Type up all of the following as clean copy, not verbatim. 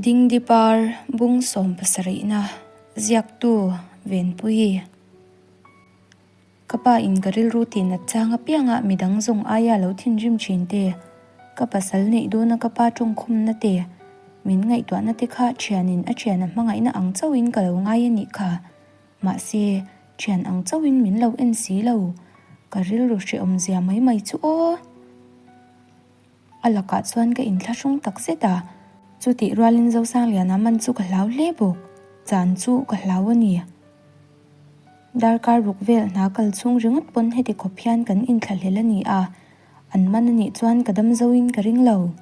Dingdipar bung sawmpasarihna ziaktu Venpuii. Ka pa in ka rilru tihnat chang apianga midang zawng aia lo thinrim thin te, ka pasal neih dawna ka pa tawngkhumna te, min ngaihtuahna te kha thianin a thiana hmangaihna ang chauhin ka lo ngai a nih kha. Mahse, thian ang chauhin min lo en si lo, ka rilru hrehawm zia mai mai chu aw! A lakah chuan ka inthlahrung tak zet a, chutih rualin Zosangliana man chu ka hlau hle bawk, chan chu ka hlau a ni. Darkar ruk vel hna kal chhung ringawt pawn heti khawp hian kan inthlahlel a ni a, an man a nih chuan ka dam zoin ka ring lo.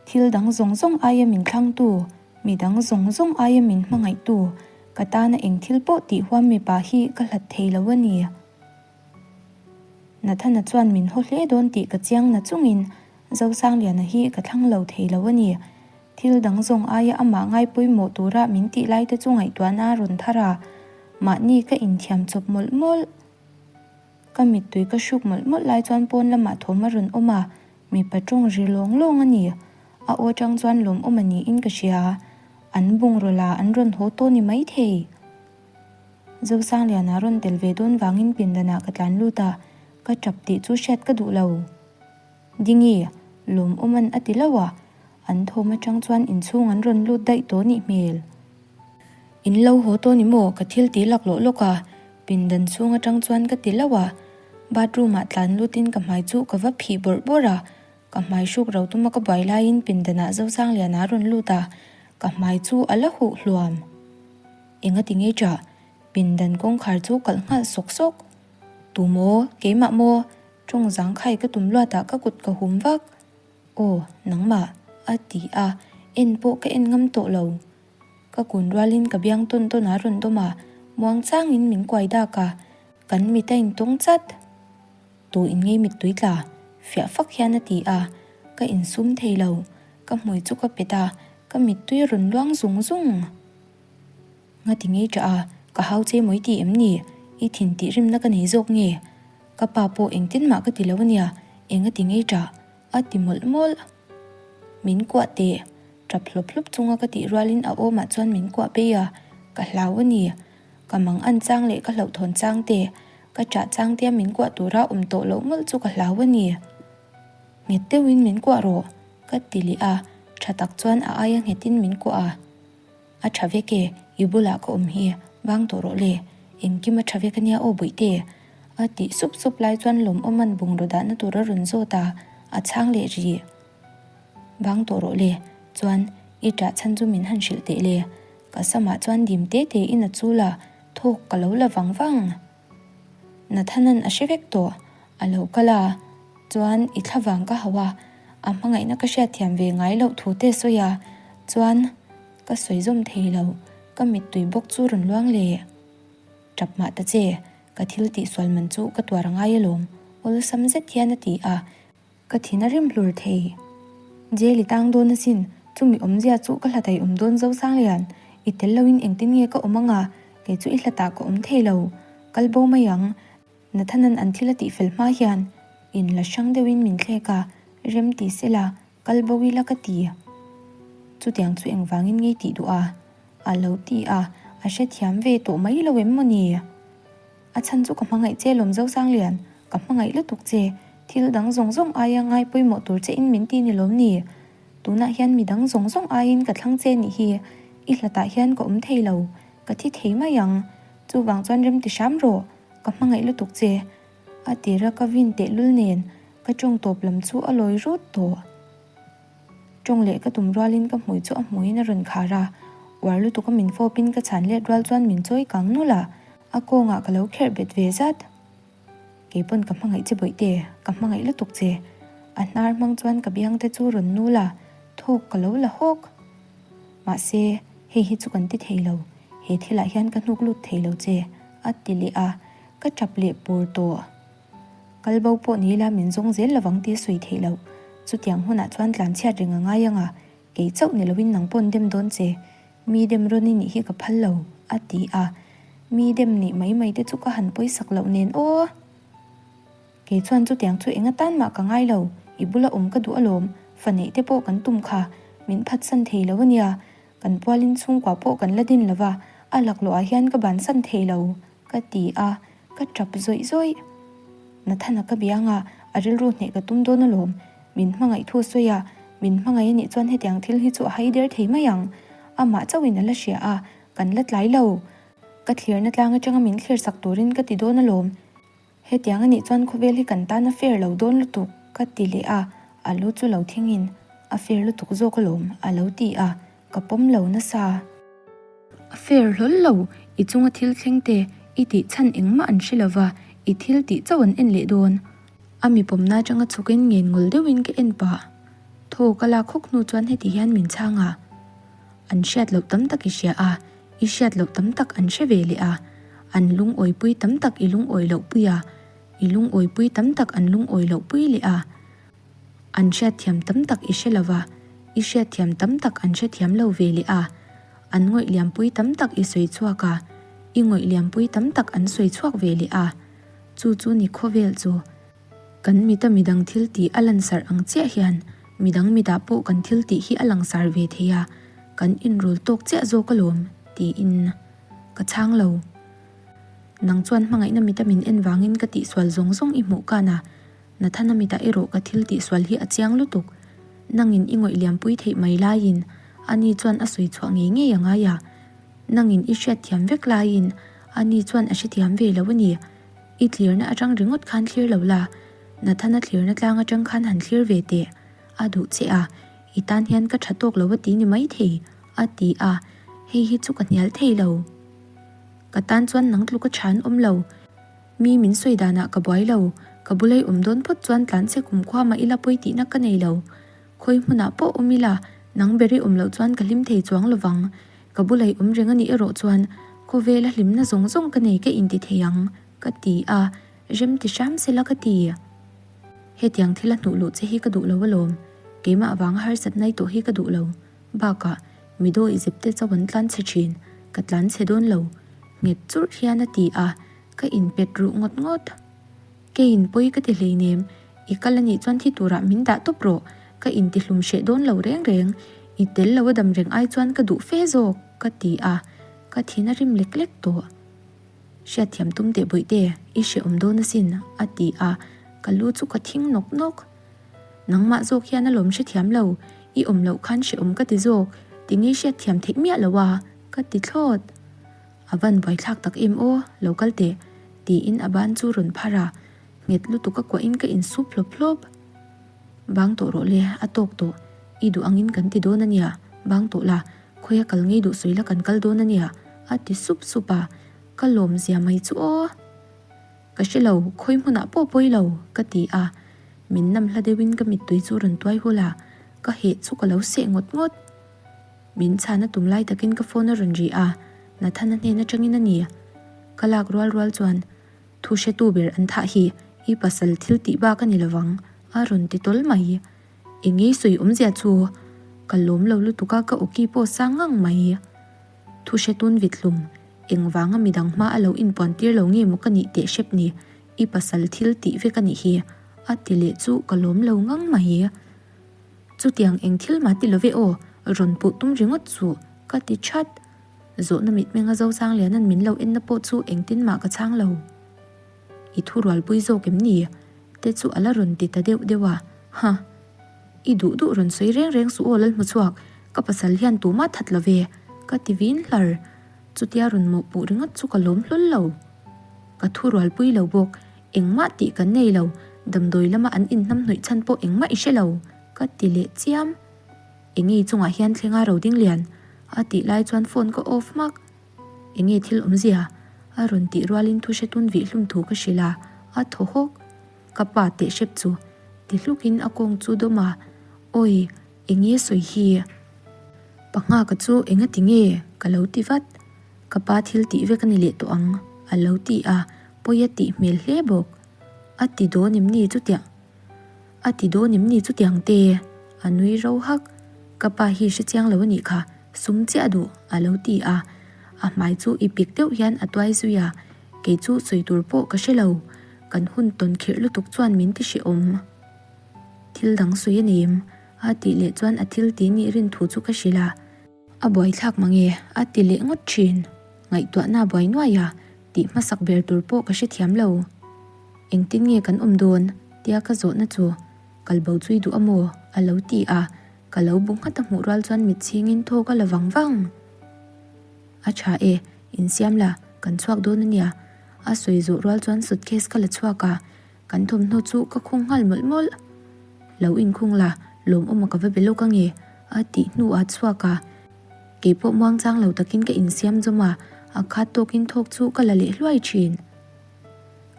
Thil dang zawng zawng aia min thlangtu, mi dang zawng zawng aia min hmangaihtu, ka tana eng thil pawh tih huam mipa hi ka hlat thei lo a ni. Nathana chuan min haw hle dawn tih ka chiang na chungin Zosangliana hi ka thlang lo thei lo a ni. Thil dang zawng aia amah ngai pawimawh tura min tih lai te chu ngaihtuahna a rawn thar a, mahni ka inthiam chawp mawlh mawlh. Ka mittui ka hruk mawlh mawlh lai chuan pawn lamah thawm a rawn awm a, mipa tawng ri lawng lawng a ni. A aw atang chuan lawmawm a niin ka hria. An bungraw la an rawn haw tawh ni maithei. Zosangliana rawn tel ve dawn vangin pindanah ka tlan lut a, ka tap tih chu hriat ka duh lo. Dingi, lawmawm an a ti lo a, an thawm atang chuan inchhung an rawn lut daih tawh nih hmel. In lo haw tawh ni maw ka thil ti laklawh lawk a, pindan chhung atang chuan ka ti lo a, bathroom ah tlan lutin ka hmai chu ka va phih bawrh bawrh a, ka hmai hruk ro tuma ka buai laiin pindanah Zosangliana a rawn lut a, ka hmai chu a la huh hluam. Enga ti ngei ṭah? Pindan kawngkhar chu kalh nghal sawk sawk. Tu maw? Keimah maw? Ṭawng zangkhai ka tum luatah ka kut ka hum vak. Aw, nangmah, a ti a, en pawh ka en ngam tawh lo. Ka kun rualin ka biang tawn tawn a rawn dawm a, muang changin min kuai dak a, kan mit a intawng chat. Tu in ngei mittui tla? Fiah fak hian a ti a, ka insum thei lo. Ka hmui chu ka pet a, ka mittui a rawn luang zung zung. Nga ti ngei ṭah a, ka hau che mawi ti em ni? I thin tih rimna ka nei zawk nge? Ka pa pawh engtin mah ka ti lo ania, enga ti ngei ṭah? A ti mawlh mawlh. Min kuah teh, ṭap hlawp hlawp chunga ka tih rualin a awmah chuan min kuah bei a, ka hlau a ni. Ka mang an chang leh ka hlauhthawn chang te, ka ṭah chang tea min kuah tura awm tawh loh mawlh chu ka hlau a ni. Nghet deuhin min kuah rawh, ka ti leh a, ṭha tak chuan a aia nghetin min kuah a. A tha vek e, i bulah ka awm hi, vang tawh rawh le, engkim a tha vek ania aw Bawihte. A tih sup sup lai chuan lawmawm an bungraw dahna tur a rawn zawt a, a chhang leh rih. Vang tawh rawh le, chuan i ṭah chhan chu min han hrilh teh le. Ka samah chuan dim te te in a chul a, thawk ka lo la vang vang. Nathanan a hre vek tawh, a lo kal a, chuan i thlavang ka hauh a, a hmangaihna ka hriatthiam ve ngai loh thu te sawi a, chuan ka sawi zawm thei lo, ka mittui bawk chu rawn luang le. Tap mah ta che, ka thil tihsual man chu ka tuar ngai alawm, awlsam zet hian a ti a. Ka thin a rim hlur thei. Jail i tang dawn asin, chumi awmzia chu ka hlataih awm dawn Zosanglian, i tel loin engtin nge ka awm anga, kei chu i hlatah ka awm thei lo. Kal bo mai ang. Nathanan an thil a tih fel hma hian in la hrang deuhin min thlek a, rem ti sela, kal bo ila ka ti. Chutiang chu engvangin ngei tih duh a? A lo ti a, a hrethiam ve tawh mai lo em maw ni? A chhan chu ka hmangaih che lawm Zosanglian, ka hmangaih lutuk che, thil dang zawng zawng aia ngai pawimawh tur che in min ti ni lawm ni? Tunah hian mi dang zawng zawng aiin ka thlang che nih hi, i hlatah hian ka awm thei lo, ka thi thei mai ang, chuvang chuan rem ti hram rawh, ka hmangaih lutuk che. A tira ka vin tehlul nen ka tawng tawp lam chu a lawi rut tawh. Tawng leh ka tum rualin ka hmui chu a hmuiin a rawn khar a, uar lutuka min fawpin ka chhan let rual chuan min chawi kang nulh a, a kawngah ka lo kherh bet ve zat. Kei pawn ka hmangaih che bawihte, ka hmangaih lutuk che. A hnar hmang chuan ka biang te chu rawn nul a, thawk ka lo la hawk. Mahse, hei hi chu kan ti thei lo, he thilah hian ka hnuk lut thei lo che, a ti leh a, ka tap leh pur tawh. Kal bo pawh ni ila min zawng zel lovang tih a sawi theih loh. Chutiang hunah chuan tlanchhiat reng a ngai ang a, kei chauh ni loin nang paw'n dem dawn che. Mi dem rawn i nih hi ka phal lo, a ti a. Mi dem nih mai mai te chu ka han pawisak loh nen aw. Kei chuan chutiang chu eng atan mah ka ngai lo, i bula awm ka duh alawm, fa neih te pawh kan tum kha. Min phatsan thei lo a nia, kan pualin chhungkua pawh kan la din lo va, a laklawh ah hian ka bansan thei lo, ka ti a, ka tap zawih zawih. Nathana ka biang a, a rilru hneh ka tum dawn alawm. Min hmangaih thu a sawi a, min hmangaih a nih chuan hetiang thil hi chu a hai der thei mai ang. Amah chauhin a la hria a, kan la tlai lo. Ka thlirna tlang atanga min thlir sak turin ka ti dawn alawm. Hetiang a nih chuan khawvel hi kan tan a fair lo dawn lutuk, ka ti leh a, a lu chu lo thingin a fair lutuk zawk alawm a lo ti a, ka pawm lo nasa. A fair hlawl lo, i chunga thil thleng te i tih chhan engmah an hre lova, i thil tih chauh an en leh dawn. A mi pawmna atanga chhukin ngen ngawl deuhin ka en pah. Thaw ka lak hawk hnu chuan heti hian min chhang a. An hriat loh tam tak i hria a, i hriat loh tam tak an hre ve leh a. An lungawipui tam tak i lungawi loh pui a, i lungawipui tam tak an lungawi loh pui leh a. An hriatthiam tam tak i hre lo va, i hriatthiam tam tak an hrethiam lo ve leh a. An ngawih liampui tam tak i sawi chhuak a, i ngawih liampui tam tak an sawi chhuak ve leh a. Chu chu ni khawvel chu. Kan mita midang thil tih a lansarh ang chiah hian midang mitah pawh kan thil tih hi a langsar ve thei a, kan inrul tawk chiah zawk alawm, tiin ka chhang lo. Nang chuan hmangaihna mita min en vangin ka tihsual zawng zawng i hmuh kan a, Nathana mitah erawh ka thil tihsual hi a chiang lutuk. Nangin i ngawih liampui theih mai laiin ani chuan a sawi chhuah ngei ngei a ngai a, nangin i hriatthiam vek laiin ani chuan a hrethiam ve lo a ni. I thlirna atang ringawt khan thlir lo la, Nathana thlirna tlang atang khan han thlir ve teh, a duh che a, i tan hian ka tha tawk lo a ti ni mai thei, a ti a, hei hi chu ka hnial thei lo. Ka tan chuan nang tluk a tha an awm lo, mi min sawi danah ka buai lo, ka bulai awm dawn phawt chuan tlan che kumkhua mah ila pawi tihna ka nei lo, khawi hmunah pawh awm ila nang ber i awm loh chuan ka hlim thei chuang lovang, Ka bulai awm reng a nih erawh chuan khawvela hlimna zawng zawng ka nei ka inti thei ang, ka ti a, rem ti hram sela ka ti. Hetiang thil a hnuh luh che hi ka duh lo alawm, keimah avanga harsat nai tawh hi ka duh lo. Bakah, mi dawi zep te chauh an tlan chhe thin, ka tlan chhe dawn lo, nghet churh hian a ti a, ka inpet ruh ngawt ngawt. Keiin pawi ka ti hleinem, i kal anih chuan thi turah min dah tawp rawh, ka intihlum hreh dawn lo reng reng, i tel lo a dam reng ai chuan ka duh fe zawk, ka ti a, ka thin a rim lek lek tawh. Hriatthiam tum teh bawihte, i hrehawm dawn asin, a ti a, ka lu chu ka thing nawk nawk. Nangmah zawk hian a lawm hrethiam lo, i awm loh khan hrehawm ka ti zawk, tinge hriatthiam theih miah lo a, ka ti thlawt. A van buaithlak tak em aw, lo kal teh, tiin a ban chu rawn phar a, nghet lutuk a kuahin ka insup hlawp hlawp. Bang tawh rawh le, a tawk tawh, i duh angin kan ti dawn a nia, bang tawh la, khawi a kal ngei duh sawi la kan kal dawn a nia, a ti sup sup a, ka lawm zia mai chu aw. Ka hre lo, khawi hmunah pawh pawi lo, ka ti a, min nam hla deuhin ka mittui chu rawn tuai hul a, ka heh chu ka lo seh ngawt ngawt. Min chhan a tum lai takin ka phone a rawn ri a, Nathana hnen atangin a ni. Ka lak rual rual chuan, Thu hretu ber an thah hi i pasal thil tih bak a ni lovang, a rawn ti tawl mai. Eng ngei sawi awmzia chu ka lawm lo lutuk a ka awki pawh sang ngang mai. Thu hretun vit hlum, engvanga midang hma a lo inpuan tir lo nge maw ka nih teh hrep ni, i pasal thil tih vek a nih hi, a ti leh chu ka lawm lo ngang mai. Chutiang eng thil mah ti love aw, rawn puh tum ringawt chu ka ti that. Zawhna mitmenga Zosangliana'n min lo enna pawh chu engtin mah ka chhang lo. I thu rualpui zawk em ni? te chu a la rawn ti ta deuh deuh a, Huh. I duh duh rawn sawi reng reng suh aw Lalhmuchhuak, ka pasal hian tumah that love, ka ti vin hlar. Chutia rawn mawhpuh ringawt chu ka lawm hlawl lo. Ka thu rualpui lo bawk, engmah tih kan nei lo, damdawi lama an inhnamhnawih chhan pawh engmah i hre lo, ka ti leh chiam. Enge i chungah hian thlenga ro ding lian? a tih lai chuan phone ka off hmak. Enge thil awmzia? a rawn tih rualin thu hretun vih hlum thu ka hrilh a, a thaw hawk. Ka pa teh hrep chu ti hlukin a kawng chu dawm a, Awi, enge sawi hi? Panghaka chu enga ti nge? ka lo ti vat. Ka pa thil tih vek a ni leh tawh ang, a lo ti a, pawi a tih hmel hle bawk. A ti dawn em ni chutiang? A ti dawn em ni chutiang te? A nui ro hak. Ka pa hi hre chiang lo a nih kha, sum chiah duh, a lo ti a. A hmai chu i pik deuh hian a tuai zui a, kei chu sawi tur pawh ka hre lo. Kan hun tawn khirh lutuk chuan min ti hrehawm. Thil dang sawi a nei em? A tih leh chuan a thil ti nih rin thu chu ka hrilh a. A buaithlak mange a ti leh ngawt thin. Ngaihtuahna buai nuai a, tih hmasak ber tur pawh ka hrethiam lo. Engtin nge kan awm dawn? tia ka zawhna chu kal bo chui duh a maw? a lo ti a, ka lo bu nghat a hmuh rual chuan mit chhingin thaw ka la vang vang. A tha e, insiam la, kan chhuak dawn a nia. A sawi zawh rual chuan suitcase ka la chhuak a, Kan thawmhnaw chu ka khung nghal mawlh mawlh. Lo inkhung la, lawmawma ka va be lawk ange, a tih hnu a chhuak a. Keipawh muangchang lo takin ka insiam zawm a, a khat tawkin thawk chu ka la leh hluai thin.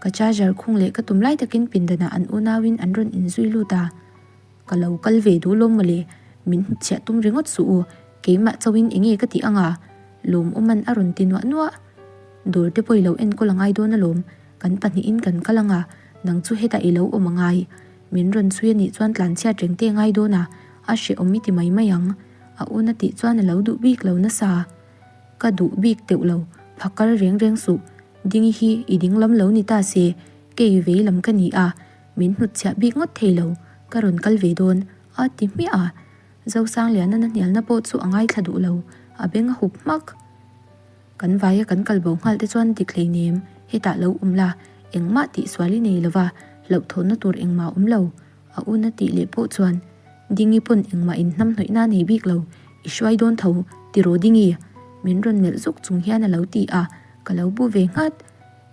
Ka charger khung leh ka tum lai takin pindanah an unauin an rawn inzui lut a. Ka lo kal ve duh lawm mawle, min hnutchhiah tum ringawt suh u, keimah chauhin enge ka tih anga? Lawmawman a rawn ti nuah nuah. Dawr te pawh i lo enkawl a ngai dawn alawm, kan pahnihin kan kal anga, nang chu hetah i lo awm a ngai. Min rawn chhui anih chuan tlanchhiat reng te a ngai dawn a, a hrehawm i ti mai mai ang. A un a tih chuan a lo duh bik lo nasa. Ka duh bik teuh lo, phakar reng reng suh. Dingi hi i dinglam lo ni ta se, kei vei lam ka ni a, Min hnutchhiah bik ngawt thei lo, ka rawn kal ve dawn, a ti hmiah a. Zosangliana na hnialna pawh chu a ngaithla duh lo, a beng a hup hmak. Kan vaia kan kal bo nghal te chuan dik hleinem, hetah lo awm la, engmah tihsual i nei lova, hlauhthawnna tur engmah a awm lo, a un a tih leh pawh chuan Dingi pawn engmah inhnamhnawihna a nei bik lo, i hruai dawn tho, tiraw Dingi? Min rawn melh zuk chung hian a lo ti a, ka lo bu ve nghat.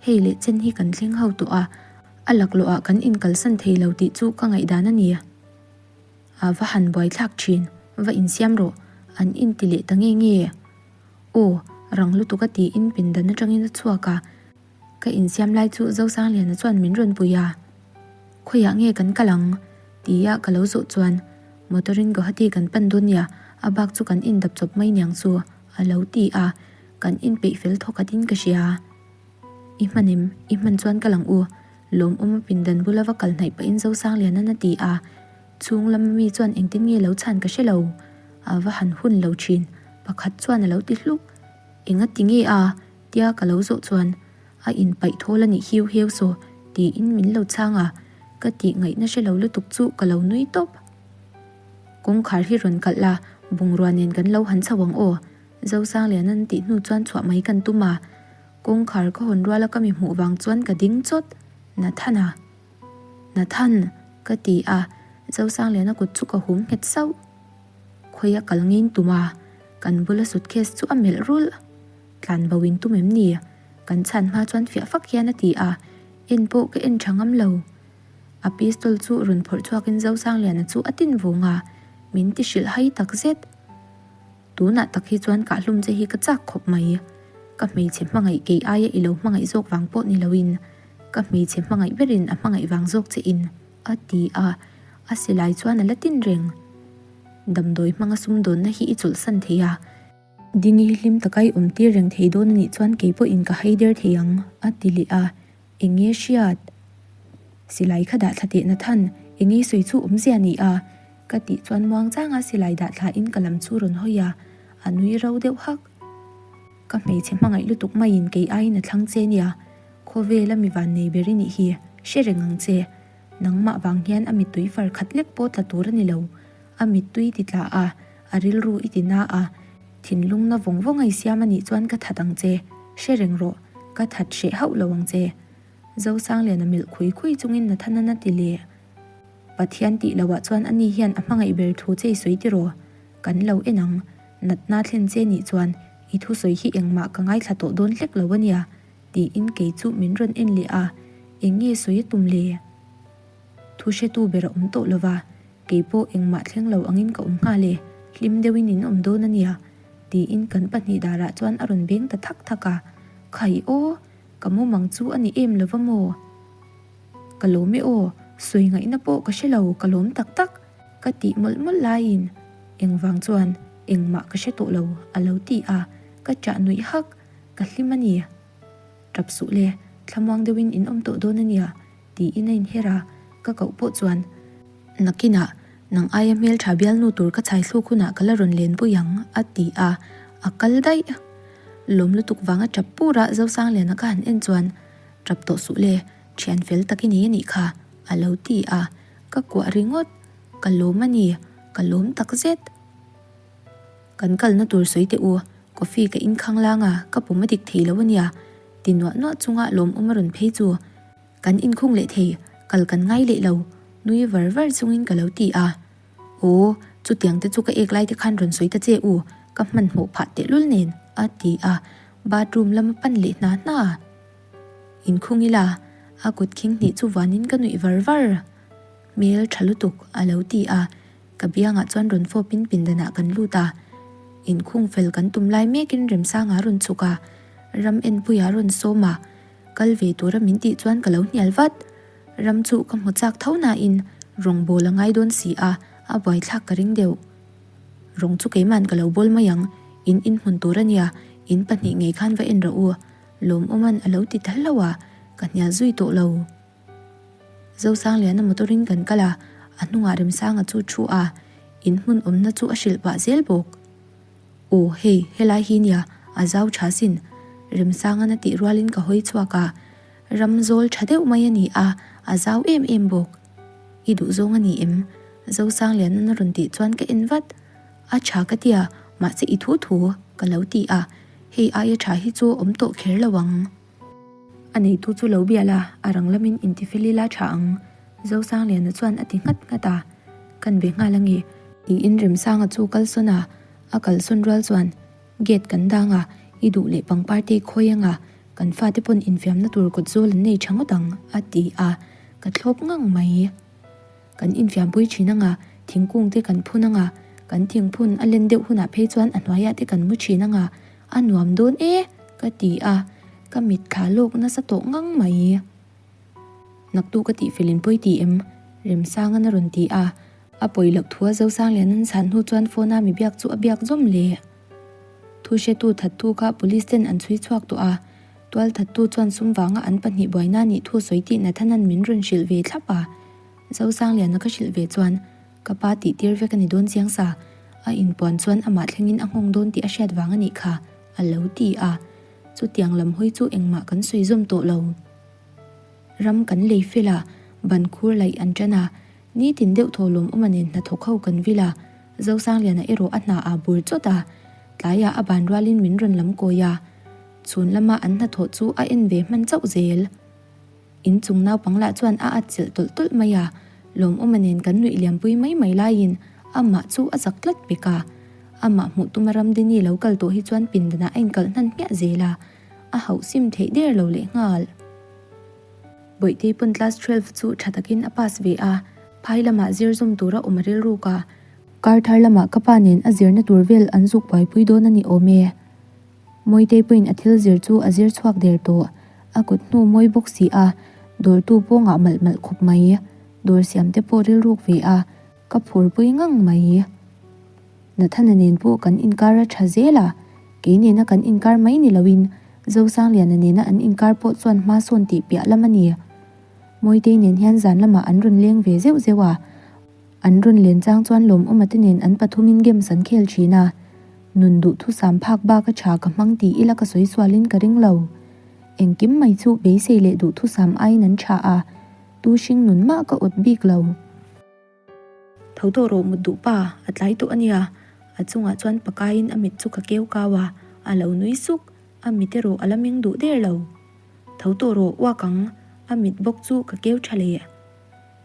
Hei leh chen hi kan thleng ho tawh a, a laklawh ah kan inkalsan thei lo tih chu ka ngaihdan a ni. A va han buaithlak thin, va insiam rawh, an inti leh ta nge nge. Aw, rang lutuk a tiin pindan atangin a chhuak a, ka insiam lai chu Zosangliana chuan min rawn pui a. Khawiah nge kan kal ang? tia ka lo zawh chuan motor in Guwahati kan pan dawn nia, a bak chu kan indap chawp mai niang chu, a lo ti a, kan inpeih fel thawkhat in ka hria. I hman em? I hman chuan ka lang u. Lawmawm a pindan bula va kal hnaih pahin Zosangliana'n a ti a. Chhung lama mi chuan engtin nge lo chhan ka hre lo. A va han hun lo thin. Pakhat chuan a lo ti hluk. Enga ti nge a? Tia ka lo zawh chuan a inpaih thawl a nih hiu heu saw tiin min lo chhang a. Ka tih ngaihna hre lo lutuk chu ka lo nui tawp. Kawngkhar hi rawn kalh la, bungrua nen kan lo han chho ang aw. Zosangliana'n tih hnu chuan chhuah mai kan tum a. Kawngkhar ka hawn ruala ka mi hmuh vang chuan ka ding chawt. Nathan-a. Nathan! ka ti a, Zosangliana kut chu ka hum nghet sauh. Khawi a kal ngin tum a, kan bula suitcase chu a melh rulh. Tlan bo in tum em ni? Kan chhan hma chuan fiah fak hian a ti a, en pawh ka en tha ngam lo. A pistol chu rawn phawrh chhuakin Zosangliana chu a tin vung a, min ti hrilh hai takzet. Tunah tak hi chuan kahhlum che hi ka chak khawp mai. Ka hmeichhe hmangaih kei aia i lo hmangaih zawk vang pawh ni loin ka hmeichhe hmangaih berin a hmangaih vang zawk che in, a ti a, a silai chuan a la tin reng. Damdawi hmanga sumdawnna hi i chawlhsan thei a. Dingi hi hlim taka i awm tir reng thei dawn a nih chuan kei pawhin ka hai der thei ang, a ti leh a. Eng nge hriat? Silai kha dah thla teh Nathan, eng nge sawi chu awmzia ni a? Ka tih chuan muangchanga silai dah thla in ka lam chu rawn hawi a, a nui ro deuh hak. Ka hmeichhe hmangaih lutuk maiin kei aiin a thlang che nia, khawvela mi van nei ber i nih hi, hre reng ang che. Nangmah vang hian a mittui far khat lek pawh tla tur a ni lo. A mittui ti tla a, a rilru i ti na a, thinlung na vawng vawng a i siam a nih chuan ka that ang che, hre reng rawh, ka that hreh hauh lo ang che. Zosangliana melh khui khui chungin Nathan-an a ti leh. Pathian tih loh ah chuan ani hian a hmangaih ber thu che i sawi tiraw? Kan lo en ang, natna thlen che nih chuan i thusawi hi engmah ka ngaithla tawh dawn hlek lo a nia, tiin kei chu min rawn en leh a, eng nge sawi a tum le? Thu hretu ber a awm tawh lova, kei pawh engmah thleng lo angin ka awm nghal e, hlim deuhin in awm dawn a nia, tiin kan pahnih darah chuan a rawn beng ta thak thak a, Khai aw, ka mumang chu a ni em lova maw? Ka lawm e aw, sawi ngaihna pawh ka hre lo, ka lawm tak tak, ka tih mawlh mawlh laiin engvang chuan engmah ka hre tawh lo a lo ti a, ka ṭah nuih hak, ka hlim a ni. Ṭap suh le, thlamuang deuhin in awm tawh dawn a nia, tiin a inher a, ka koh pawh chuan, Nakinah, nang aia hmelṭha bialnu tur ka chhai thluk hunah ka la rawn lenpui ang, a ti a, a kal daih. Lawm lutuk vanga ṭap pur a Zosangliana ka han en chuan, Ṭap tawh suh le, ṭhian fel tak i nei a nih kha, a lo ti a, ka kuah ringawt. Ka lawm a ni. ka lawm takzet. Kan kalna tur sawi teh u, coffee ka in khang lang a, ka pum a dik thei lo ania, ti nuah nuah chunga lawmawm a rawn phei chu. Kan inkhung leh thei, kal kan ngai leh lo, nui var var chungin ka lo ti a. Aw, chutiang te chu ka ek lai te khan rawn sawi ta che u, ka hmanhmawh phah tehlul nen, a ti a, bathroom lama pan leh hna hna. Inkhung ila, a kut khing hnih chu vanin ka nuih var var. Hmel tha lutuk, a lo ti a, ka biangah chuan rawn fawpin pindanah kan lut a. Inkhung fel kan tum lai mekin Remsanga a rawn chhuk a, ram enpuia a rawn sawm a, kal ve tura min tih chuan ka lo hnial vat. Ram chu ka hmu chak tho nain rawngbawl a ngai dawn si a, a buaithlak ka ring deuh. Rawng chu keima'n ka lo bawl mai ang, in inhmun tur a nia, in pahnih ngei khan va en rawh u, Lawmawma'n a lo ti ta hlauh a, ka hnial zui tawh lo. Zosangliana motor-in kan kal a, a hnungah Remsanga chu thu a, in hmun awmna chu a hrilh pah zel bawk. Aw hei, helai hi nia, a zau tha sin, Remsanga'n a tih rualin ka hawi chhuak a, ram zawl tha deuh mai a ni a, a zau em em bawk. I duh zawng a ni em? Zosangliana'n a rawn tih chuan ka en vat. A tha ka tia, mahse i thu thu ka lo ti a, hei aia tha hi chu awm tawh kher lo ang. A neitu chu lo bia la, a rang lamin intifel ila tha ang, Zosangliana chuan a ti nghat nghat a, Kan be nghal ange. Tiin Remsanga chu kalsawn a, a kalsawn rual chuan gate kan dang a, i duh leh pangpar te i khawi anga, kan fate pawn infiamna tur kawt zawl an nei tha ngawt ang, a ti a, ka thlawp ngang mai. Kan infiampui thin anga, thingkung te kan phun anga, kan thingphun a len deuh hunah phei chuan a hnuaiah te kan mu thin anga, a nuam dawn e ka ti a, ka mitthla lawk nasa tawh ngang mai. Naktu ka tih felin pawi ti em? Remsangan a rawn ti a, a pawi loh thua Zosanglian an chhan hnu chuan phone a mi biak chu a biak zawm leh. Thu hretu thattu kha police ten an chhui chhuak tawh a, Tual thattu chuan sum vanga an pahnih buaina nih thu sawi tih Nathana'n min rawn hrilh ve thlap a. Zosangliana ka hrilh ve chuan ka pa tih tir vek a ni dawn chiang sa, a inpuan chuan amah thlengin a nghawng dawn tih a hriat vang a nih kha, a lo ti a. Chutiang lam hawi chu engmah kan sawi zawm tawh lo. Ram kan lei fel a, ban khur laih an tan a, nitin deuh thaw lawmawma nen hnathawk ho kan vil a, Zosangliana erawh a hna ah bur chawt a, tlaiah a ban rualin min rawn lam kawi a. Chhun lama an hnathawh chu a en ve hman chauh zel. Inchung naupang lah chuan a atchilh tawlh tawlh mai a, Lawmawma nen kan nuih liampui mai mai laiin amah chu a zak tlat pek a. Amah hmuh tuma Ramdini lo kal tawh hi chuan pindanah a inkalh hnan hmiah zel a, a hauh sim theih der lo lehnghal. Bawihtei pawn class 12 chu tha takin a pass ve a, phai lamah zir zawm tura awm a rilruk a. Kar thar lamah ka pa nen a zirna tur vel an zuk buaipui dawn a ni awm e. Mawitei pawhin a thil zir chu a zir chhuak der tawh. A kut hnu mawi bawk si a, dawrtu pawh ngah malh malh khawp mai. Dawr siam te pawh rilruk ve a, ka phurpui ngang mai. Nathana nen pawh kan inkar a tha zel a, kei nena kan inkar mai ni loin Zosangliana nena an inkar pawh chuan hma sawn tih piah lam a ni. Mawitei nen hian zan lamah an rawn leng ve zeuh zeuh a. An rawn len chang chuan lawmawma te nen an pathumin games an khel thin a, nun duhthusam phak bak a tha ka hmang tih ila ka sawi sualin ka ring lo. Engkim mai chu beisei leh duhthusam aiin an tha a, tu hring nun mah ka awt bik lo. Tho tawh rawh mut duh pa, a tlai tawh a nia. A chungah chuan pakaiin a mit chu ka keu kau a, a lo nui suk, a mit erawh a la meng duh der lo. Tho tawh rawh uak ang, a mit bawk chu ka keu tha leh.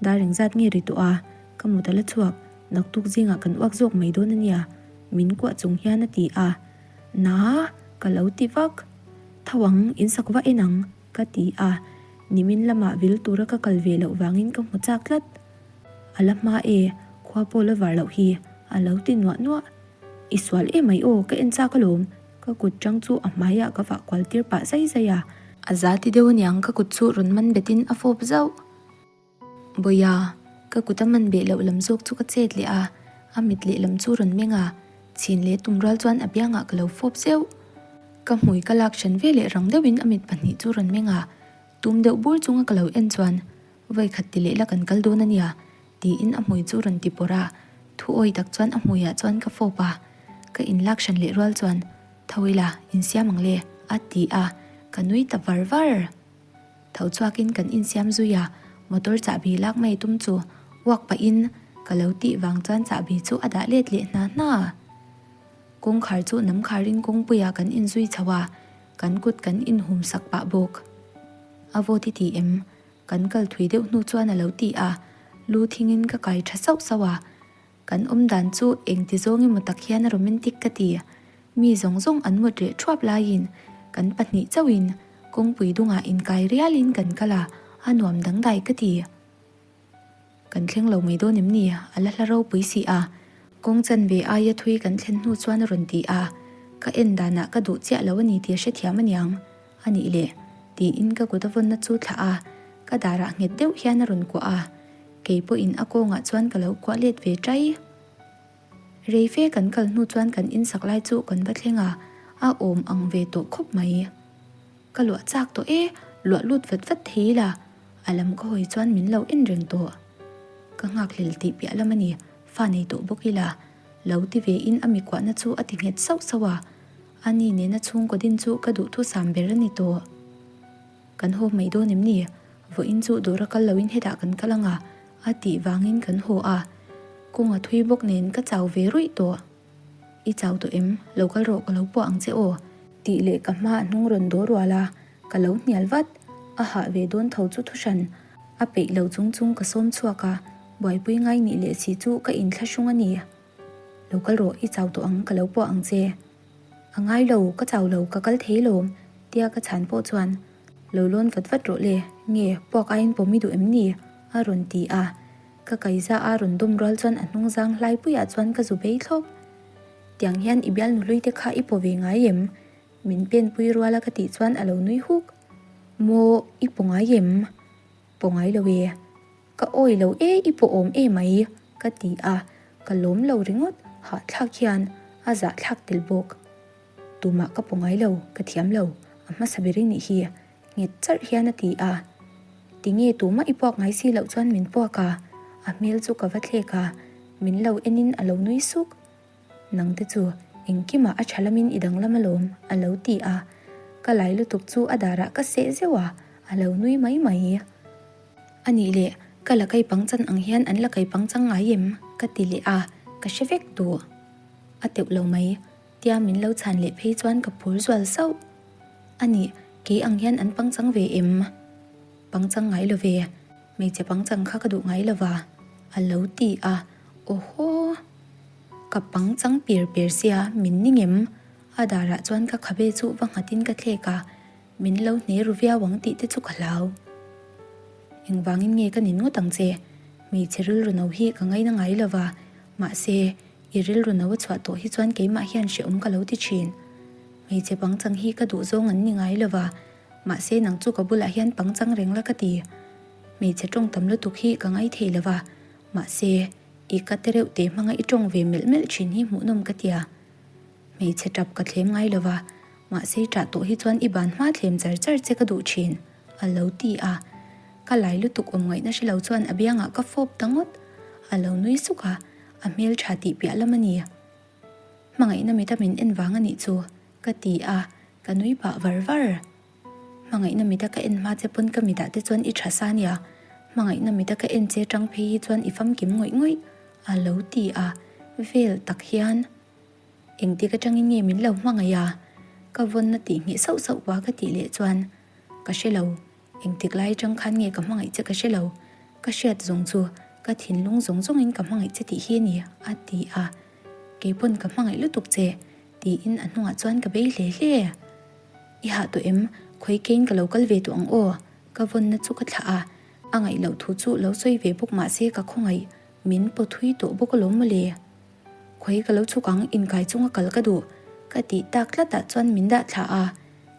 Dar engzat nge ri tawh a, ka mut a la chhuak, naktuk zingah kan uak zawk mai dawn a nia, min kuah chung hian a ti a. Naa, ka lo ti vak. Tho ang, in sak va en ang, ka ti a. Nimin lamah vil tura ka kal ve loh vangin ka hmu chak tlat. A la hma e, khua pawh la var loh hi, a lo ti nuah nuah. I sual emai aw, ka en chak alawm, ka kut tang chu a hmaiah ka vah kual tir pah zai zai a. A za ti deuh aniang ka kut chu rawn man betin a fawp zauh. Bawiha, ka kut a man beh loh lam zawk chu ka chet leh a, a mit lehlam chu rawn meng a, chhin leh tum rual chuan a biangah ka lo fawp zeuh. Ka hmui ka lak hran ve leh rang deuhin a mit pahnih chu rawn meng a, tum deuh bur chunga ka lo en chuan Vawikhat ti leh la kan kal dawn a nia, tiin a hmui chu rawn ti pawrh a, thu awi tak chuan a hmuiah chuan ka fawp a, ka inlak hran leh rual chuan Tho ila, insiam ang le, a ti a, ka nui ta var var. Tho chhuakin kan insiam zui a, motor chahbi lak mai tum chu uak pahin Ka lo tih vang chuan chahbi chu a dah let leh hna hna. Kawngkhar chu nam kharin kawngpuiah kan inzui chho a, kan kut kan inhum sak pah bawk. A vawt i ti em? Kan kal thui deuh hnu chuan a lo ti a, lu thingin ka kai tha sauh sauh a. Kan awm dan chu engti zawng emaw tak hian a romantic ka ti. Mi zawng zawng an mut reh thuap laiin kan pahnih chauhin kawngpui dungah inkai rialin kan kal a, a nuam dangdai ka ti. Kan thleng lo mai dawn em ni? A la hla ropui si a. Kawng chanve aia thui kan thlen hnu chuan a rawn ti a, ka en danah ka duh chiah lo a ni tih a hrethiam a niang. A nih leh, tiin ka kut a vawnna chu thlah a, ka darah nghet deuh hian a rawn kuah a, kei pawhin a kawngah chuan ka lo kuah let ve ṭai. Rei fe kan kal hnu chuan kan insak lai chu kan va thleng a, a awm ang ve tawh khawp mai. Ka luah chak tawh e, luah lut vat vat thei ila, a lam ka hawi chuan min lo en reng tawh. Ka nghakhlel tih piah lam a ni, fa nei tawh bawk ila, lo ti ve in a mi kuahna chu a ti nghet sauh sauh a, a ni nena chhungkaw din chu ka duhthusam ber a ni tawh. Kan haw mai dawn em ni? Vawiin chu dawra kal loin hetah kan kal ang a, a tih vangin kan haw a, kawng a thui bawk nen ka chau ve ruih tawh. I chau tawh em? Lo kal rawh ka lo puah ang che aw. Tih leh ka hma a hnung rawn daw rual a, ka lo hnial vat. A hah ve dawn tho chu thuhran a peih lo chung chung ka sawm chhuak a, buaipui ngai nih leh si chu ka inthlahrung a ni. Lo kal rawh, i chau tawh ang ka lo puah ang che. A ngai lo, ka chau lo, ka kal thei lawm, tia ka chhan pawh chuan, Lo lawn vat vat rawh le, nge puak aiin pawm i duh em ni? a rawn ti a. Ka kaiza a rawn dawm rual chuan a hnung zang hlai puiah chuan ka zu bei thlawp. Tiang hian i bialnu hlui te kha i paw ve ngai em? Min pen pui rual a ka tih chuan a lo nui huk. Maw, i paw ngai em? Paw ngai lo e. Ka awi lo e, i paw awm e mai, ka ti a. Ka lawm lo ringawt, hahthlak hian a zahthlak tel bawk. Tumah ka paw ngai lo, ka thiam lo, a hmasa ber i nih hi, nghet charh hian a ti a. Tinge tumah i puak ngai si loh chuan min puak a, a hmel chu ka va thlek a, min lo enin a lo nui suk. Nang te chu engkimah a tha lamin i danglam alawm, a lo ti a. Ka lai lutuk chu a darah ka seh zeuh a, a lo nui mai mai. A nih leh, ka la kai pangchan ang hian an la kai pangchang ngai em? ka ti leh a, ka hre vek duh. A teuh lo mai. Tia min lo chhan leh phei chuan ka phur zual sauh. A nih, kei ang hian an pangchang ve em? Pangchang ngai lo ve, hmeichhe pangchang kha ka duh ngai lo va, a lo ti a. Awhaw! Ka pangchang per per sia, min ning em? A darah chuan ka khabe chu va nghatin ka thlek a, min lo hne ru viau ang tih te chu ka hlau. Engvangin nge ka nin ngawt ang che? Hmeichhe rilru no hi ka ngaina ngai lo va, mahse, I rilru no a chhuah tawh hi chuan keimah hian hrehawm ka lo ti thin. Hmeichhe pangchang hi ka duh zawng an ni ngai lo va, mahse nang chu ka bulah hian pangchang reng la ka ti. Hmeichhe tawng tam lutuk hi ka ngai thei lo va, mahse i ka te reuh te hmanga i tawng ve melh melh thin hi hmuhnawm ka tia. Hmeichhe tap ka thlem ngai lo va, mahse tah tawh hi chuan i ban hma thlem char char che ka duh thin, a lo ti a. Ka lai lutuk awm ngaihna hre lo chuan a biangah ka fawp ta ngawt. A lo nui suk a. A hmel tha tih piah lam a ni. Hmangaihna mita min en vang a nih chu, ka ti a, ka nui pah var var. Hmangaihna mita ka en hma che pawn ka mitah te chuan i tha sa nia, hmangaihna mita ka en che tang phei hi chuan i famkim ngawih ngawih, a lo ti a, vel tak hian. Engtik atangin nge min lo hmangaih a? Ka vawnna tih ngheh sauh sauh pah ka tih leh chuan, ka hre lo. Engtik lai atang khan nge ka hmangaih che ka hre lo, ka hriat zawng chu ka thinlung zawng zawngin ka hmangaih che tih hi a ni, a ti a. Keipawn ka hmangaih lutuk che, tiin a hnungah chuan ka bei hle hle. I hah tawh em? Khawi kein ka lo kal ve tawh ang aw, ka vawnna chu ka thlah a, a ngaih loh thu chu lo sawi ve bawk mah se ka khawngaih, min paw thui tawh bawk alawm mawle. Khawi ka lo chhuk ang, inkai chunga kal ka duh, ka tih tak tlatah chuan min dah thlah a.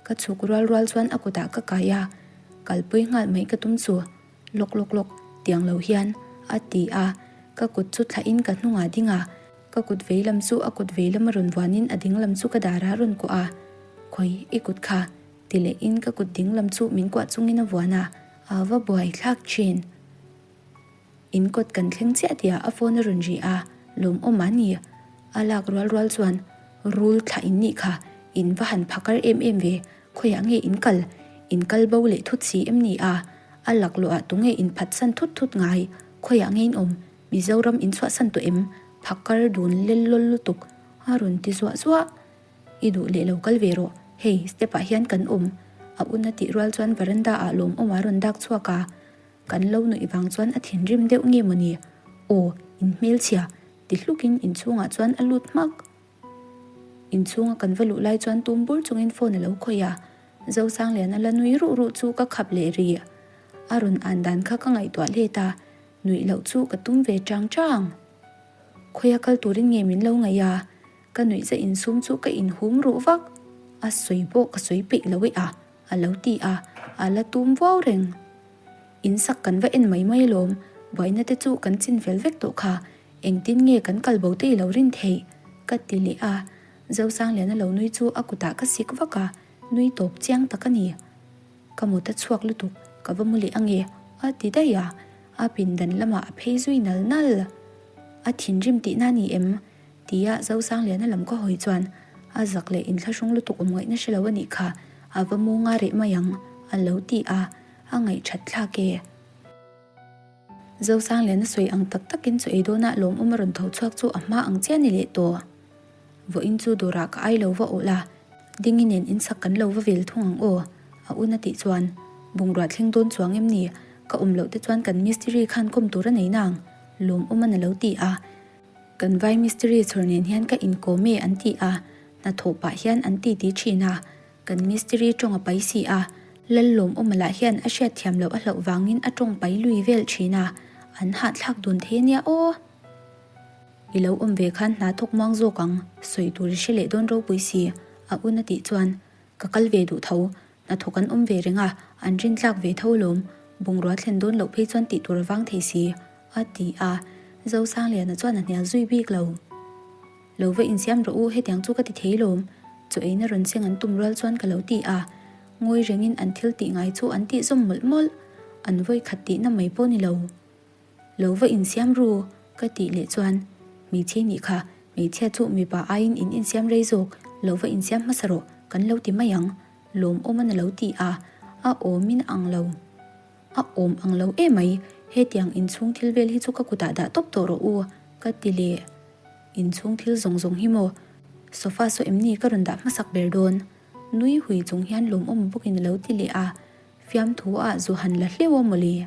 Ka chhuk rual rual chuan a kutah ka kai a, kalpui nghal mai ka tum chu, Lawk lawk lawk, tiang lo hian, a ti a, ka kut chu thlahin ka hnungah ding a, ka kut vei lam chu a kut vei lama rawn vuanin a ding lam chu ka darah a rawn kuah a, Khawi, i kut kha, ti lehin ka kut ding lam chu min kuah chungin a vuan a, a va buai thlak thin. In kawt kan thleng chiah tihah a phone a rawn ri a, lawmawm a ni. A lak rual rual chuan, Rul thlah in nih kha, in va han phakar em em ve, khawiah nge in kal? In kal bo leh thut si em ni a? A laklawh ah tunge in phatsan thut thut ngai? Khawiah nge in awm? Mizoram in chhuahsan tawh em? Phakar dun lel lawl lutuk a rawn ti zuah zuah. I duh leh lo kal ve rawh, hei step ah hian kan awm. A un a tih rual chuan veranda ah lawmawm a rawn dak chhuak a. Kan lo nuih vang chuan a thinrim deuh nge mawni? Aw, in hmelchhia, ti hlukin inchhungah chuan a lut hmak. Inchhunga kan va luh lai chuan tum bur chungin phone a lo khawih a, Zosangliana la nui ruh ruh chu ka khap leh rih. A rawn an dan kha ka ngaihtuah let a, nuih loh chu ka tum ve chang chang. Khawia kal turin nge min lo ngaih a, ka nuih za insum chu ka inhum ruh vak. A sawi pawh ka sawi peih lo e a, a lo ti a, a la tum vuau reng. In sak kan va en mai mai alawm, buaina te chu kan chin fel vek tawh kha, engtin nge kan kal bo te i lo rin theih? ka ti leh a, Zosangliana lo nui chu a kutah ka sik vak a, nui tawp chiang tak a ni. Ka mut a chhuak lutuk, ka va mu leh ange, a ti daih a, a pindan lamah a phei zui nal nal. A thinrim tihna a ni em? Tia Zosangliana lam ka hawi chuan a zak leh inthlahrung lutuk awm ngaihna hre lo a nih kha, a va mu nga reh mai ang, a lo ti a. A ngaihthat thlak e. Zosangliana sawi ang tak takin chu ei dawnah lawmawm a rawn tho chhuak chu a hma ang chiah ni leh tawh. Vawiin chu dawrah ka ai lo va awh la, Dingi nen insak kan lo va vel thung ang aw, a un a tih chuan bungrua thleng dawn chuang em ni? Ka awm loh te chuan kan mistiri khan kawm tur a nei nang, lawmawm a na lo ti a. Kan vai mistiri chhawr nen hian ka inkawm e an ti a, hnathawh pah hian an titi thin a. Kan mistiri tawng a pai si a, Lallawmawma lah hian a hriatthiam loh a hlauh vangin a tawng pai lui vel thin a, an hahthlak dun thei ania aw. I lo awm ve khan hna thawk muang zawk ang, sawi tur i hre leh dawn ropui si, a un a tih chuan ka kal ve duh tho, hna thawk an awm ve reng a, an rintlak ve tho alawm, bungrua thlen dawn loh phei chuan tih tur a vang thei si, a ti a, Zosangliana chuan a hnial zui bik lo. Lo va insiam rawh u, hetiang chu ka ti thei lawm. Chaw eina rawn seng an tum rual chuan ka lo ti a. Ngawi rengin an thil tih ngai chu an tih zawm mawlh mawlh. An vawi khat tihna mai pawh ni lo. Lo va insiam ru, ka tih leh chuan, Hmeichhe nih kha, hmeichhia chu mipa aiin in insiam rei zawk, lo va insiam hmasa rawh, kan lo ti mai ang, lawmawm a lo ti a, a awmin a ang lo. A awm ang lo emai, hetiang inchhung thil vel hi chu ka kutah dah tawp tawh rawh u, ka ti leh. Inchhung thil zawng zawng hi maw? Sofa saw em ni ka rawn dah hmasak ber dawn? Nui hui chung hian lawmawm bawkin a lo ti leh a, fiamthu ah zu han la hleuh a mawle.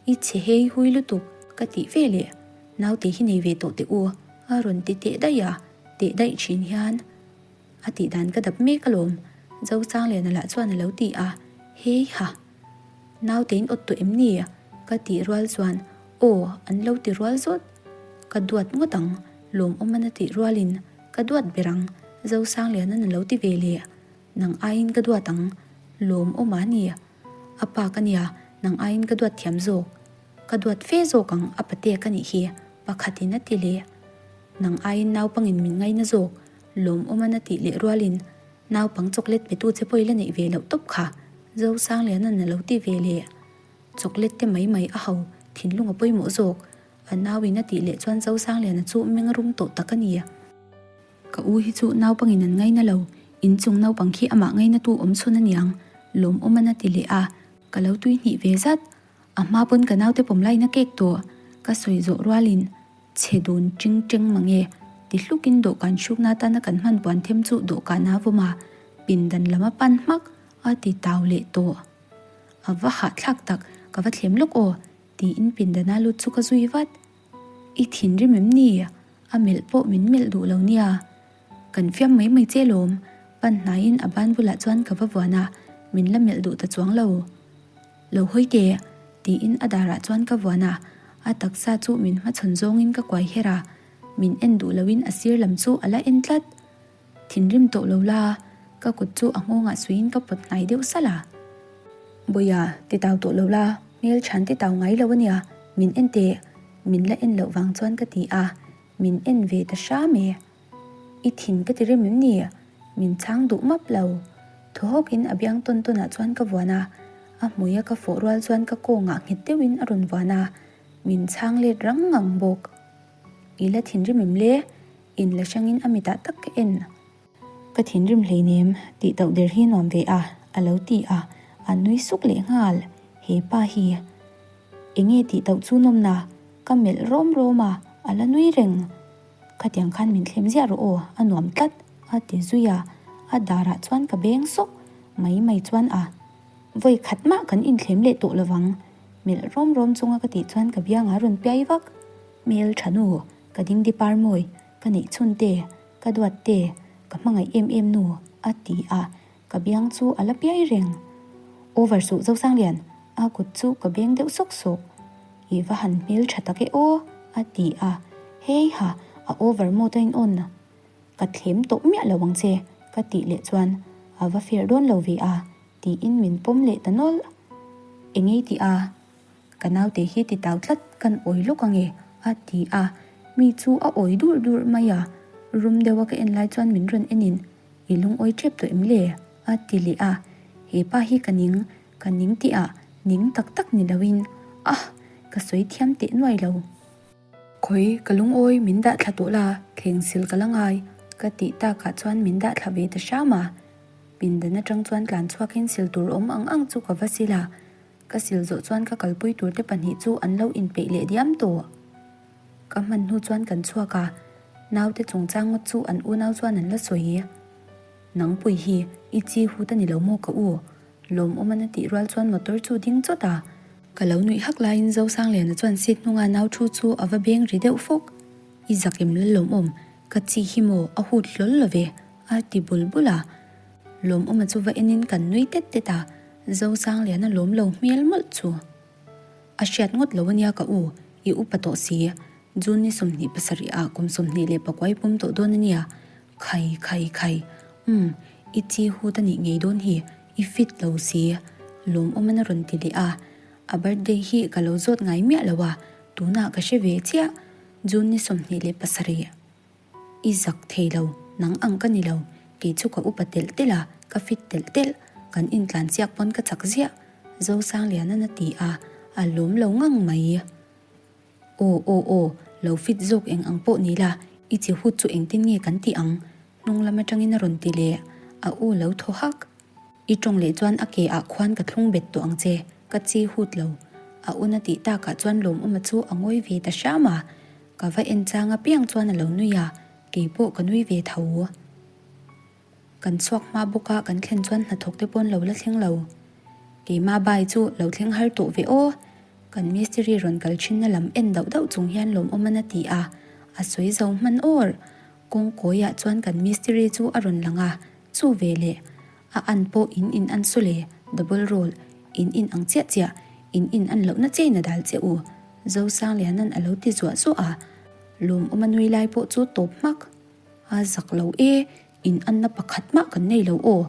I chhe hei hui lutuk ka tih ve leh naute hi nei ve tawh teh u a rawn ti teh daih a, teh daih thin hian a tih dan ka dap mek alawm Zosangliana lah chuan a lo ti a, hei ha. Naute in awt tawh em ni? Ka tih rual chuan aw an lo ti rual zawt. Ka duat ngawt ang, lawmawm an a tih rualin ka duat ber ang, Zosanglianan a lo ti ve leh. Nang aiin ka duat ang, lawmawm a ni. A pa ka nia, nang aiin ka duat thiam zawk. Ka duat fe zawk ang, a pate ka nih hi, pakhatin a ti leh. Nang aiin naupangin min ngaina zawk, lawmawm an a tih leh rualin Naupang chocolate pe tu che pawh i la neih ve loh tawp kha, Zosangliana'n a lo ti ve leh. Chocolate te mai mai a ho, thinlung a pawimawh zawk, a nauin a tih leh chuan Zosangliana chu meng rum tawh tak a ni. Ka u hi chu naupangin an ngaina lo, inchung naupang khi amah ngaina tu awm chhun a niang, lawmawm-an a ti leh a, ka lo tui hnih ve zat. A hma pawn ka naute pawm lain a kek tawh, ka sawi zawh rualin. Chhe dun ching cheng mange, ti hlukin dawhkan hrukna atana kan hman puan them chu dawhkan a vawm a, pindan lam a pan hmak a ti tau leh tawh. A va hahthlak tak, ka va thlem lawk aw, tiin pindana lut chu ka zui vat. I thinrim em ni? A melh pawh min melh duh lo nia. Kan fiam mai mai che lawm, pan hnaiin a ban bulah chuan ka va vuan a, min la melh duh ta chuang lo. Lo hawi teh, tiin a darah chuan ka vuan a, a taksa chu min hmachhawn zawngin ka kuai her a, min en duh loin a sir lam chu a la en tlat. Thinrim tawh lo la, ka kut chu a nghawngah suiin ka pawt hnai deuh salh a. Bawiha, ti tau tawh lo la, hmel chhan ti tau ngai lo a nia, min en teh, min la en loh vang chuan ka ti a, min en ve ta hram e. I thin ka ti rem em ni? Min chhang duh map lo. Thaw hawkin a biang tawn tawnah chuan ka vuan a, a hmuia ka fawh rual chuan ka kawngah nghet deuhin a rawn vuan a, min chhang let rang ngang bawk. I la thinrim em le? In la hrangin a mitah tak ka en. Ka thinrim hleinem, tih tauh der hi nuam ve a, a lo ti a, a nui suk leh nghal. He pa hi. Enge tih tauh chu nawmna? Ka melh rawm rawm a, a la nui reng. Khatiang khan min thlem ziah rawh aw, a nuam tlat, a ti zui a, a darah chuan ka beng sawk mai mai chuan a. Vawi khat mah kan inthlem leh tawh lovang, melh rawm rawm chunga ka tih chuan ka biangah a rawn piai vak. Hmel tha nu, ka dingdi par mawi, ka neih chhun te, ka duat te, ka hmangaih em em nu, a ti a, ka biang chu a la piai reng. Over suh Zosanglian, a kut chu ka beng deuh sawk sawk. I va han hmel tha tak e aw, a ti a, hei ha, a over mawt a in awn. Ka thlem tawh miah lo ang che, ka tih leh chuan a va fer dawn lo ve a, tiin min pawm leh ta nawlh. Engei tih a, ka naute hi ti tau tlat kan awi lawk ange, a ti a, mi chu a awi durh durh mai a, rum deuha ka en lai chuan min rawn enin, I lungawi tep tawh em le? a ti leh a, he pa hi ka ning, ka ning tih ah ning tak tak ni loin, ah, ka sawi thiam teh nuai lo. Khawi, ka lungawi min dah thla tawh la, thleng sil ka la ngai, ka tih takah chuan min dah thla ve ta hram a. Pindan atang chuan tlan chhuakin sil tur awm ang ang chu ka va sil a, ka sil zawh chuan ka kalpui turte pahnih chu an lo inpeih leh diam tawh. Ka hman hnu chuan kan chhuak a, naute chungchang ngawt chu an unau chuan an la sawi. Nangpui hi i chi hut a ni lo maw ka u? Lawmawm an a tih rual chuan motor chu ding chawt a. Ka lo nuih hak laiin Zosangliana chuan seat hnunga nau thu chu a va beng ri deuh fawk. I zak em lal lawmawm, ka chi hi maw a hut hlawl lo ve, a ti bul bul a. Lawmawma chu va enin kan nui tet tet a, Zosangliana lawm lo hmel mawlh chu. A hriat ngawt lo ania ka u, i upa tawh si, June ni 27 ah kum 21 pum tawh dawn ania, Khai khai khai, umm, i chi hut a nih ngei dawn hi, i fit lo si, lawmawm a rawn ti leh a. A birthday hi ka lo zawt ngai miah lo a, tunah ka hre ve chiah, June ni 27. I zak thei lo, nang ang ka ni lo, kei chu ka upa telh telh a, ka fit telh telh, kan intlan chiak pawn ka chak ziah, Zosangliana'n a ti a, a lawm lo ngang mai. Aw aw aw, lo fit zawk eng ang pawh ni la, i chi hut chu engtin nge kan tih ang? Hnung lam atangin a rawn ti leh, a u lo thaw hak. I tawng leh chuan a ke ah khuan ka thlung bet tawh ang che, ka chi hut lo. A un a tih takah chuan Lawmawma chu a ngawi ve ta hram a, ka va en chang apiang chuan a lo nui a, keipawh ka nui ve tho. Kan chhuak hma bawk a, kan thlen chuan hnathawk te pawn lo la thleng lo. Keimah bai chu lo thleng har tawh ve aw. Kan mistiri rawn kal thinna lam en dauh dauh chung hian lawmawm a ti a, a sawi zo hman awr. Kawng kawiah chuan kan mistiri chu a rawn lang a, chu ve leh. A an pawh in in an saw le, double roll, in in ang chiah chiah, in in an lohna chein a dal che u, Zosangliana'n a lo ti zuah zuah a, lawmawm a nui lai pawh chu tawp hmak. A zak lo e, in anna pakhat mah kan nei lo aw,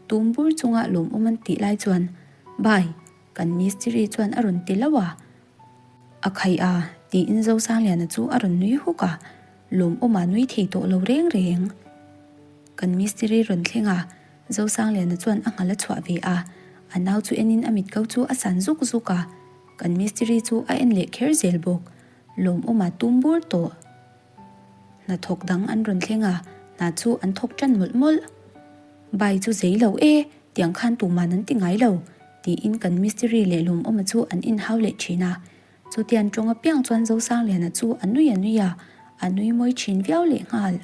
tum bur chunga lawmawm an tih lai chuan Bye, kan mistiri chuan a rawn ti lo a. A khaih a, tiin Zosangliana chu a rawn nui huk a, lawmawma nui thei tawh lo reng reng. Kan mistiri rawn thleng a, Zosangliana chuan a nghal a chhuah ve a, a nau chu enin a mit ko chu a san zuk zuk a, kan mistiri chu a en leh kher zel bawk, lawmawma tum bur tawh. Hnathawk dang an rawn thleng a, hna chu an thawk tan mawlh mawlh. Bai chu zei lo e, tiang khan tuman an ti ngai lo, tiin kan mistiri leh Lawmawma chu an inhau leh thin a. Chutian tawng apiang chuan Zosangliana chu a nui a nui a, a nui mawi thin viau lehnghal.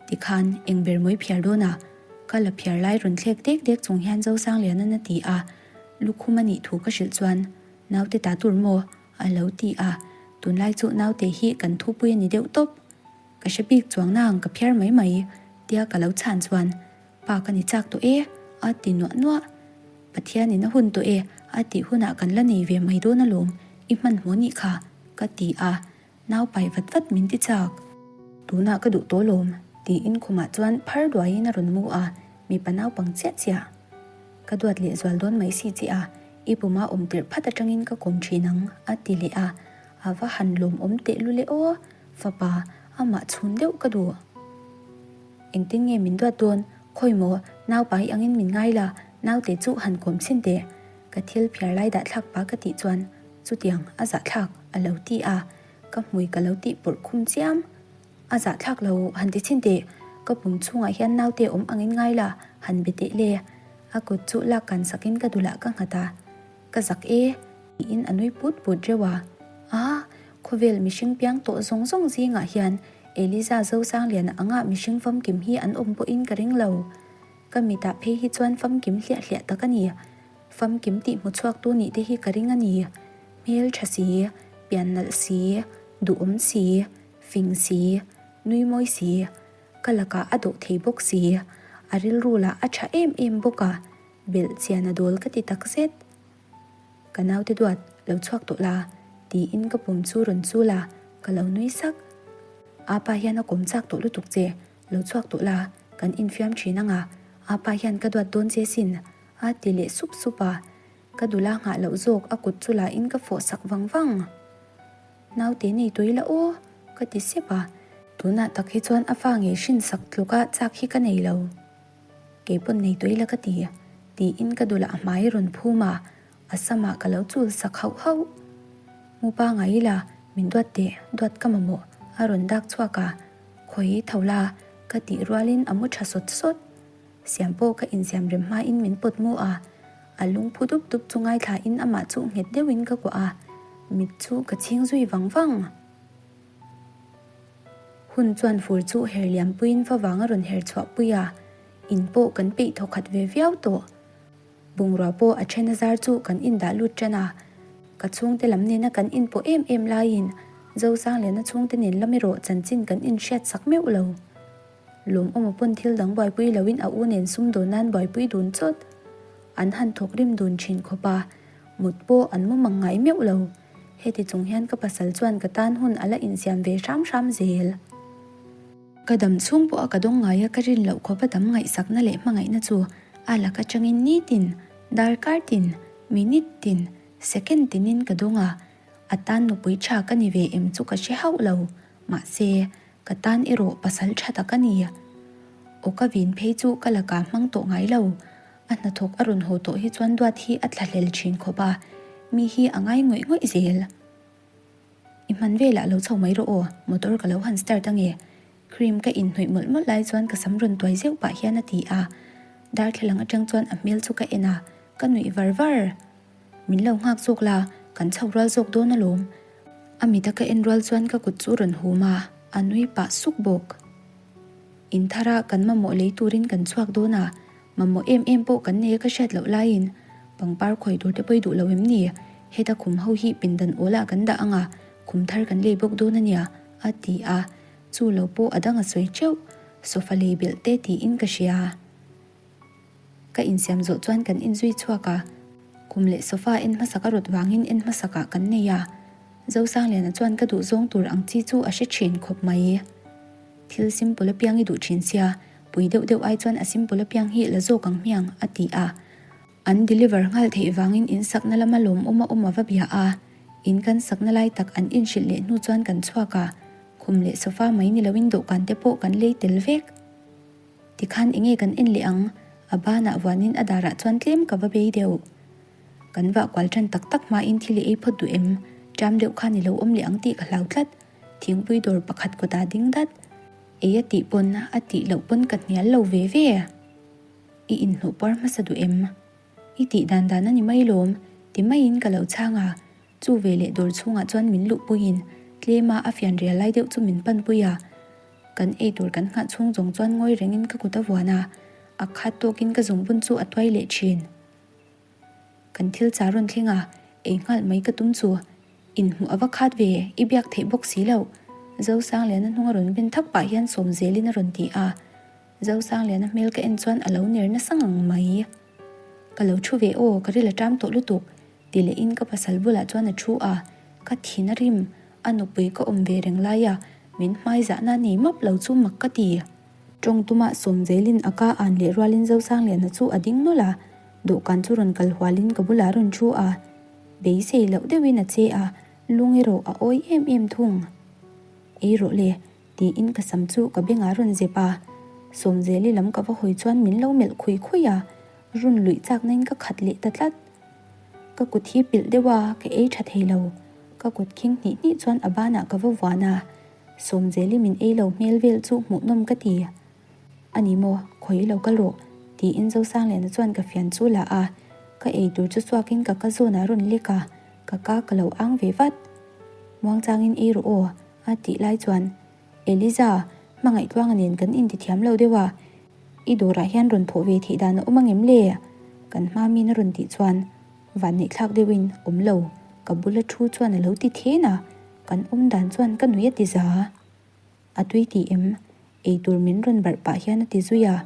Tikhan eng ber mawi phiar dawn a, ka la phiar lai rawn thlek dek dek chung hian Zosangliana'n a ti a, lukhum a nih thu ka hrilh chuan, Naute ta tur maw? A lo ti a, tunlai chu naute hi kan thupui a ni deuh tawp. Ka hre bik chuang nang ka phiar mai mai tia ka lo chhan chuan pa ka ni chak tawh e a ti nuah nuah. Pathianin a hun tawh e a tih hunah kan la nei ve mai dawn alawm, i hmanhmawh nih kha ka ti a, nau pai vat vat min ti chak. Tunah ka duh tawh lawm tiin khumah chuan phar duaiin a rawn mu a, mipa naupang chiah chiah. Ka duat leh zual dawn mai si che a, i puma awm tirh phat atangin ka kawm thin ang, a ti leh a. A va han lawmawm teh lule aw, fapa, amah chhun deuh ka duh. Engtin nge min duat dawn? Khawi maw, naupai angin min ngai la, naute chu han kawm chhin teh. Ka thil phiar lai dah thlak pa ka tih chuan, chutiang, a zahthlak, a lo ti a. Ka hmui ka lo tih pawrh khum chiam. A zahthlak lo, han ti chhin teh. Ka pum chhungah hian naute awm angin ngai la, han be teh le. A kut chu lak kan sakin ka dulah ka nghat a, Ka zak e, tiin a nui put put reuh a. Khawvel mihring piang tawh zawng zawng zingah hian Eliza Zosangliana anga mihring famkim hi an awm pawhin ka ring lo. Ka mitah phei hi chuan famkim hliah hliah tak a ni. Famkim tih hmu chhuaktu nih te hi ka ring a ni. Hmel tha si, pian nalh si, duhawm si, fing si, nui mawi si, ka lakah a dawh thei bawk si, a rilru lah a tha em em bawk a, belh chian a dawl ka ti tak zet. Ka naute duat, lo chhuak tawh la, tiin ka pum chu rawn chul a, ka lo nui sak. Apa hian a kawm chak tawh lutuk che, lo chhuak tawh la, kan infiam thin ang a, apa hian ka duat dawn che sin, a ti leh sup sup a. Ka dula nghah loh zawk a kut chu la in ka fawh sak vang vang. Naute nei tui la aw, ka ti sep a. Tunah tak hi chuan a fa ngei hrin sak tluk a chak hi ka nei lo. Kei pawn nei tui la ka ti, tiin ka dulah a hmai rawn phum a, a samah ka lo chul sak hauh hauh. Mu pangai ila, min duat teh, duat ka mamawh, a rawn dak chhuak a, khawi tho la, ka tih rualin a mu tha sawt sawt. Siam pawh ka insiam rem hmain min pawt mu a, a lung phu dup dup chu ngaithlain amah chu nghet deuhin ka kuah a, mit chu ka chhing zui vang vang. Hun chuan fur chu her liam puiin favang a rawn her chhuah pui a, in pawh kan peih thaw khat ve viau tawh. Bungrua pawh a then a zar chu kan indah lut tan a, ka chhungte lam nena kan inpawh em em laiin Zosangliana chhungte nen lam erawh chanchin kan inhriat sak meuh lo. Lawmawma pawn thil dang buaipui loin a u nen sumdawn nan buaipui dun chawt. An han thawk rim dun thin khawp a, mut pawh an mu mang ngai meuh lo. Heti chung hian ka pasal chuan ka tan hun a la insiam ve hram hram zel. Ka dam chhung pawha ka dawng ngaia ka rin loh khawpa dam ngaihsakna leh hmangaihna chu a lak atangin nitin, darkar tin, minute tin, second tinin ka dawng a, a tan nupui tha ka ni ve em chu ka hre hauh lo. Mahse, Ka tan erawh pasal tha tak a ni. Aw ka vin phei chu ka lakah hmang tawh ngai lo. A hnathawk a rawn haw tawh hi chuan duat hi a thlahlel thin khawp a, mi hi a ngai ngawih ngawih zel. I hman velah lo chho mai rawh aw, motor ka lo han start ange. Cream ka inhnawih mawlh mawlh lai chuan ka sam rawn tuai zeuh pah hian a ti a. Darthlalang atang chuan a hmel chu ka en a, ka nuih var var. Min lo nghak zawk la, kan chho rual zawk dawn alawm. A mita ka en rual chuan ka kut chu rawn hum a, a nui pah suk bawk. In thara kan mamawh lei turin kan chhuak dawn a, mamawh em em pawh kan nei a ka hriat loh laiin pangpar khawi tur te pawh i duh lo em ni? Heta khum ho hi pindan awlah kan dah ang a, khum thar kan lei bawk dawn a nia, a ti a, chu lo pawh a dang a sawi teuh, sofa lei belh te tiin ka hria. Ka insiam zawh chuan kan inzui chhuak a, kum leh sofa en hmasak a rawt vangin en hmasakah kan nei a, Zosangliana chuan ka duh zawng tur ang chi chu a hre thin khawp mai. Thil simple apiang i duh thin sia, pui deuh deuh ai chuan a simple apiang hi la zawk ang hmiang, a ti a. An deliver nghal theih vangin in sakna lama lawmawm a awm a va bia a, in kan sakna lai tak an inhrilh leh hnu chuan kan chhuak a, khum leh sofa mai ni loin dawhkan te pawh kan lei tel vek. Tikhan enge kan en leh ang? A banah vuanin a darah chuan tlem ka va bei deuh. Kan vah kual tan tak tak hmain thil i ei phawt duh em? Ṭam deuh khan i lo awm leh ang tih ka hlau tlat. Thingpui dawr pakhat kawtah ding dat. Ei a tih pawn a tih loh pawn ka hnial lo ve ve. I inhnawh puar hmasa duh em? I tih dan dan a ni mai lawm, ti maiin ka lo chhang a. Chu veleh dawr chhungah chuan min luhpuiin tlema a fian rial lai deuh chu min panpui a. Kan ei tur kan nghah chhung zawng chuan ngawi rengin ka kut a vuan a, a khat tawkin ka zungbun chu a tuai leh thin. Kan thil char rawn thleng a, ei nghal mai ka tum chu. Inhmuh a va khat ve, i biak theih bawk si loh. Zosangliana hnung a rawn ben thak pah hian sawm zelin a rawn ti a. Zosangliana hmel ka en chuan a lo ner nasa ngang mai. Ka lo thu ve aw, ka ril a ṭam tawh lutuk. Ti lehin ka pasal bulah chuan a thu a, ka thin a rim, a nupui ka awm ve reng lai a, min hmai zahna nei map lo chu mak ka ti. Tawng tumah sawm zelin a ka an leh rualin Zosangliana chu a ding nawlh a, dawhkan chu rawn kal hualin ka bulah a rawn thu a, beisei loh deuhin a che a, lung erawh a awi em em thung. Ei rawh le, tiin ka sam chu ka bengah a rawn zep a, Sawmzeli lam ka va hawi chuan min lo melh khui khui a, run luih chaknain ka khat leh ta tlat. Ka kut hi pilh deuh a, ka ei tha thei lo. Ka kut khing hnih hnih chuan a banah ka va vuan a, Sawmzeli min ei lo hmel vel chu hmuhnawm ka ti. A ni maw, khawi i lo kal rawh, tiin Zosangliana chuan ka fian chu la a, ka ei tur chu chhuakin ka ka zawnah a rawn lek a, ka ka ka lo ang ve vat. Muangchangin ei rawh aw, a tih lai chuan Eliza, hmangaih tluanga nen kan intithiam lo deuh a, i dawrah hian rawn thawh ve theih dan a awm angem le? Kan hma min a rawn tih chuan vanneihthlak deuhin awm lo, ka bula thu chuan a lo ti then a, kan awm dan chuan ka nui a ti za. A tui tih em? Eitur min rawn barh pah hian a ti zui a,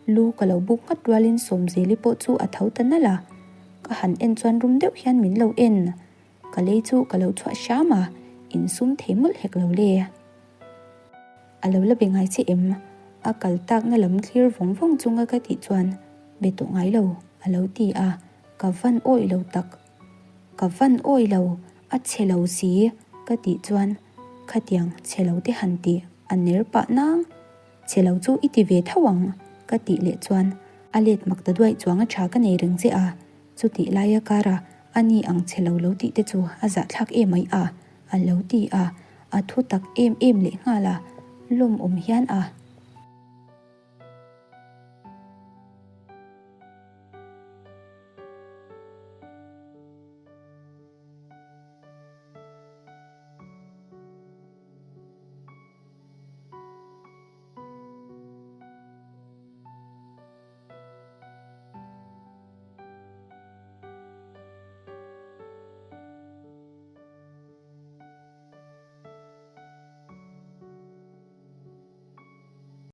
lu ka lo buk nghat rualin Sawmzeli pawh chu a tho ta nalh a, ka han en chuan rum deuh hian min lo en. Ka lei chu ka lo chhuah hram a, insum thei mawlh hek lo le. A lo la be ngai che em? A kal takna lam thlir vawng vawng chunga ka tih chuan be tawh ngai lo a lo ti a, ka van awih lo tak. Ka van awih lo, a chhe lo si ka tih chuan khatiang chhe lo te han tih a ner pah nang. Chhe lo chu i ti ve tho ang ka tih leh chuan a let mak ta duaih chuang a tha ka nei reng che a, Chutih laia kara a ni ang che lo lo tih te chu a zahthlak em ai a, a lo ti a, a thu tak em em leh nghal a, lawmawm hian a.